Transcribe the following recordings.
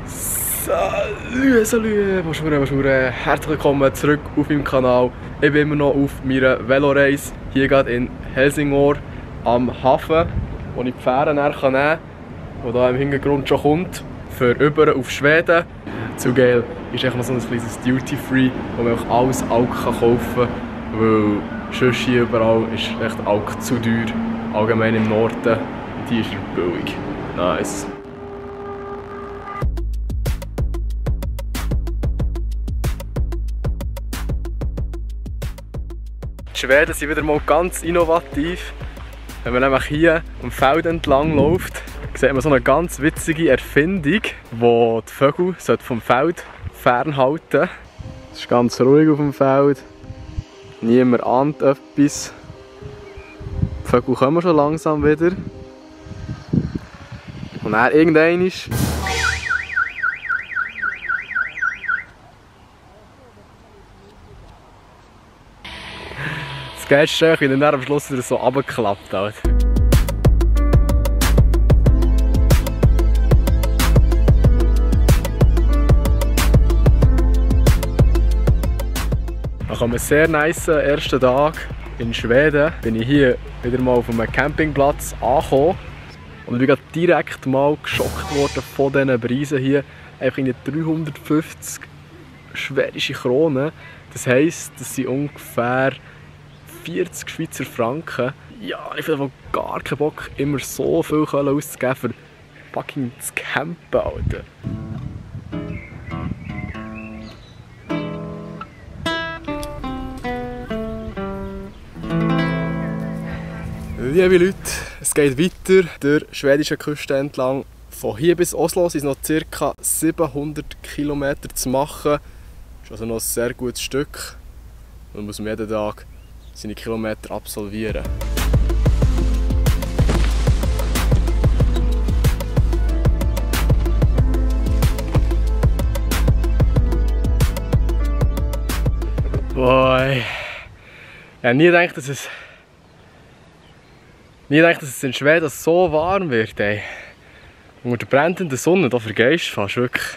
Salut, bonjour, herzlich willkommen zurück auf meinem Kanal. Ich bin immer noch auf meiner Veloreise hier gerade in Helsingør am Hafen, wo ich die Fähre nehmen kann, die hier im Hintergrund schon kommt, für über auf Schweden. Zu geil ist echt noch so ein kleines Duty-Free, wo man auch alles Alk kaufen kann, weil sonst hier überall ist echt Alk zu teuer, allgemein im Norden. Die ist billig. Nice. Die Schweden sind wieder mal ganz innovativ. Wenn man nämlich hier am Feld entlang läuft, sieht man so eine ganz witzige Erfindung, wo die Vögel vom Feld fernhalten. Es ist ganz ruhig auf dem Feld. Niemand ahnt etwas. Die Vögel kommen schon langsam wieder. Und dann irgendwann ist das Geilste ist, wenn er am Schluss wieder so runtergeklappt hat. Nach einem sehr nice ersten Tag in Schweden bin ich hier wieder mal auf einem Campingplatz angekommen. Und ich bin gerade direkt mal geschockt worden von diesen Preisen hier. Einfach in 350 schwedische Kronen. Das heisst, das sind ungefähr 40 Schweizer Franken. Ja, ich habe gar keinen Bock, immer so viel auszugeben für fucking zu campen, Alter. Liebe Leute, es geht weiter der schwedischen Küste entlang. Von hier bis Oslo sind es noch ca. 700 km zu machen. Das ist also noch ein sehr gutes Stück. Man muss jeden Tag seine Kilometer absolvieren. Boah, ich habe nie gedacht, dass es in Schweden so warm wird. Ey. Unter der brennenden Sonne, da vergehst du fast wirklich.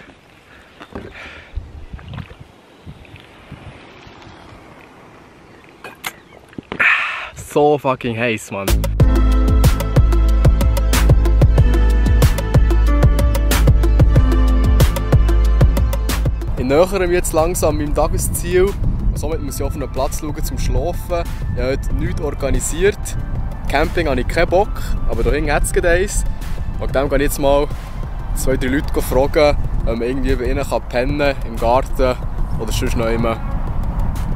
So fucking heiß, Mann. Ich nähere mich jetzt langsam meinem Tagesziel. Somit muss ich auf einen Platz schauen zum Schlafen. Ich habe heute nichts organisiert. Camping habe ich keinen Bock, aber da hinten hat es eins. Wegen dem gehe ich jetzt mal 2-3 Leute fragen, ob man irgendwie bei ihnen pennen kann, im Garten oder sonst noch immer.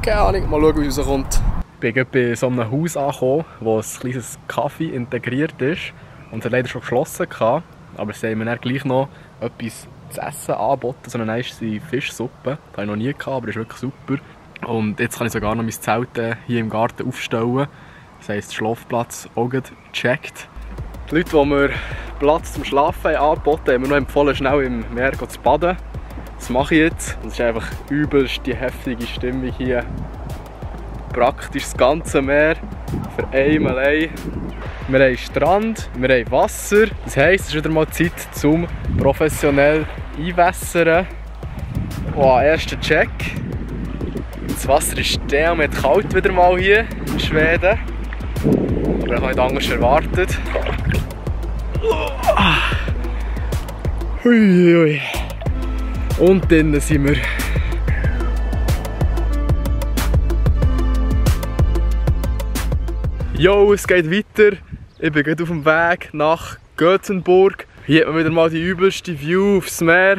Keine Ahnung, mal schauen, wie es rauskommt. Ich bin bei so einem Haus angekommen, wo ein kleines Kaffee integriert ist. Und es hat leider schon geschlossen. Aber sie haben mir dann gleich noch etwas zu essen angeboten, so eine nice Fischsuppe. Das habe ich noch nie gehabt, aber ist wirklich super. Und jetzt kann ich sogar noch mein Zelt hier im Garten aufstellen. Das heisst, Schlafplatz auch gecheckt. Die Leute, die mir Platz zum Schlafen angeboten haben, mir noch empfohlen, schnell im Meer zu baden. Das mache ich jetzt. Und es ist einfach übelst die heftige Stimmung hier. Praktisch das ganze Meer für einen allein. Wir haben Strand, wir haben Wasser. Das heisst, es ist wieder mal Zeit zum professionell einwässern. Oh, erster Check. Das Wasser ist dermaßen kalt wieder mal hier in Schweden. Aber ich habe nicht anders erwartet. Hui, hui. Und drinnen sind wir. Jo, es geht weiter. Ich bin gerade auf dem Weg nach Gothenburg. Hier hat man wieder mal die übelste View aufs Meer.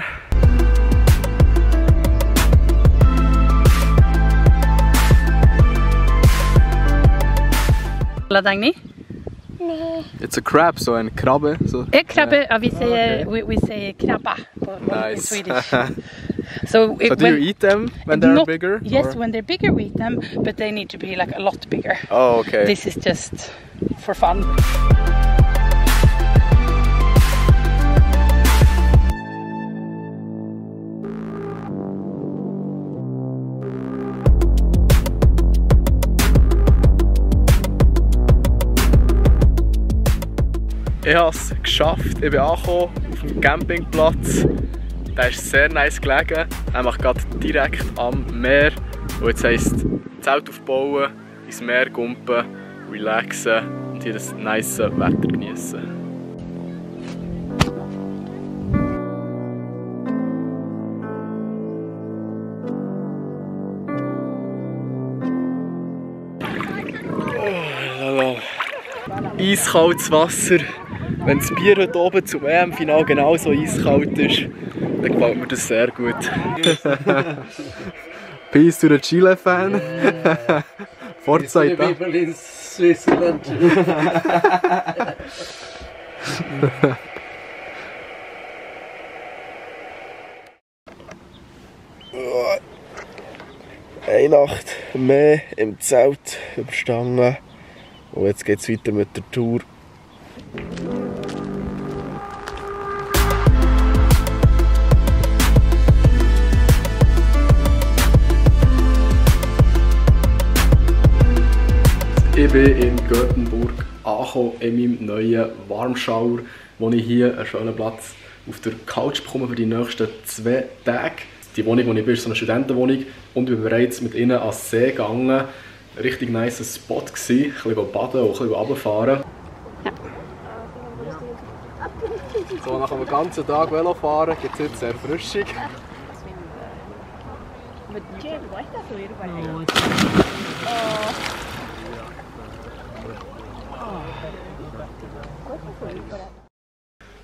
Ladagni? It's a crab, so ein Krabbe. So. Krabbe, we say krabba in Swedish. So do you eat them when they're bigger? Yes, or? when they're bigger we eat them, but they need to be like a lot bigger. Oh, okay. This is just for fun. Ich habe es geschafft, ich bin angekommen auf dem Campingplatz. Der ist sehr nice gelegen. Er macht gerade direkt am Meer. Und jetzt heisst Zelt aufbauen, ins Meer gumpen, relaxen und hier das nice Wetter genießen. Eiskaltes Wasser. Wenn das Bier heute oben zum EM-Final genauso eiskalt ist, dann gefällt mir das sehr gut. Peace to the Chile-Fan. Forza Italia. People in Switzerland. Eine Nacht mehr im Zelt überstanden. Und jetzt geht es weiter mit der Tour. Ich bin in Göteborg angekommen, in meinem neuen Warmschauer, wo ich hier einen schönen Platz auf der Couch bekomme für die nächsten 2 Tage. Die Wohnung, wo ich bin, ist so eine Studentenwohnung und ich bin bereits mit ihnen an den See gegangen. Ein richtig nice Spot gewesen, ein bisschen baden und ein bisschen runterfahren. So, nach einem ganzen Tag Velofahren gibt es jetzt Erfrischung.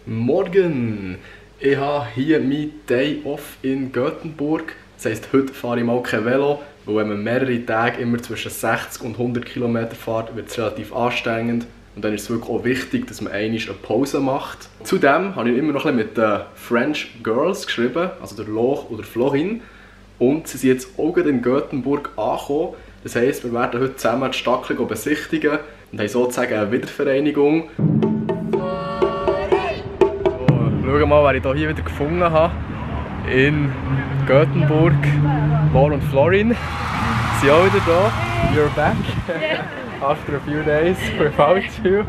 Morgen! Ich habe hier meinen Day Off in Göteborg. Das heisst, heute fahre ich mal kein Velo, weil wenn man mehrere Tage immer zwischen 60 und 100 km fährt, wird es relativ anstrengend. Und dann ist es wirklich auch wichtig, dass man einmal eine Pause macht. Zudem habe ich immer noch ein bisschen mit den French Girls geschrieben, also der Loch oder Florin. Und sie sind jetzt auch in Göteborg angekommen. Das heisst, wir werden heute zusammen die Stadt besichtigen und haben sozusagen eine Wiedervereinigung. Schauen wir mal, wer ich hier wieder gefunden habe. In Göteborg. Laura und Florin sind auch wieder da. You're back. After a few days without you.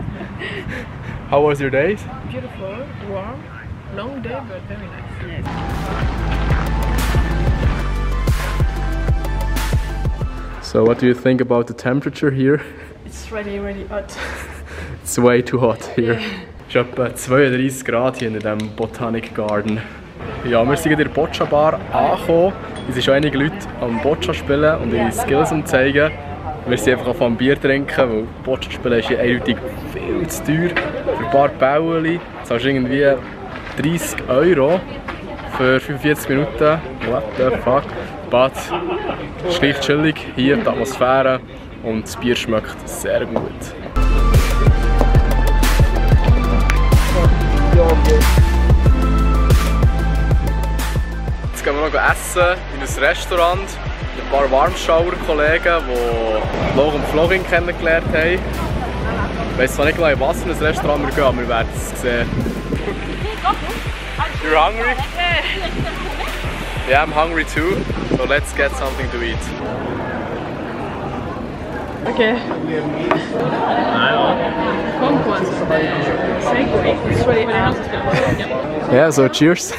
How was your day? Beautiful, warm, long day, but very nice. So, what do you think about the temperature here? It's really, really hot. It's way too hot here. Es ist etwa 32 Grad hier in diesem Botanic Garden. Ja, wir sind in der Boccia Bar angekommen. Es sind schon einige Leute am Boccia spielen und ihre Skills zeigen. Wir sind einfach am Bier trinken, weil Boccia spielen ist eindeutig viel zu teuer. Für ein paar Bäuerchen zahlst du irgendwie 30 € für 45 Minuten. What the fuck? But es ist gleich chillig hier, die Atmosphäre und das Bier schmeckt sehr gut. Jetzt gehen wir noch essen in ein Restaurant mit ein paar Warmschauer-Kollegen, die Laura und Florin kennengelernt haben. Ich weiss zwar nicht genau, in was für ein Restaurant wir gehen, aber wir werden es sehen. You're hungry? Yeah, I'm hungry too, so let's get something to eat. Okay. Yeah, so cheers.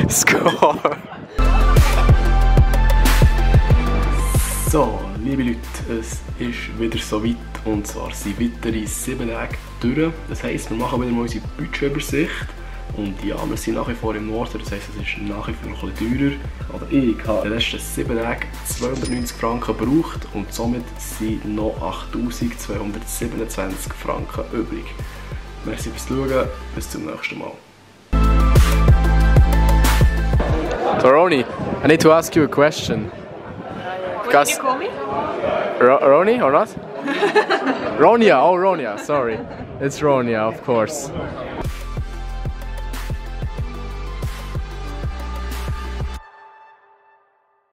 Score. So, liebe Leute, es ist wieder so weit und zwar sind weitere 7 Tage durch. Das heisst, wir machen wieder mal unsere Budgetübersicht. Und ja, wir sind nach wie vor im Norden, das heisst, es ist nach wie vor ein bisschen teurer. Aber ich habe in den letzten 7 Tagen 290 Franken gebraucht und somit sind noch 8227 Franken übrig. Merci fürs Schauen, bis zum nächsten Mal. Toroni, I need to ask you a question. What did you call me? Roni or not? Ronia, oh Ronia, sorry. It's Ronia, of course.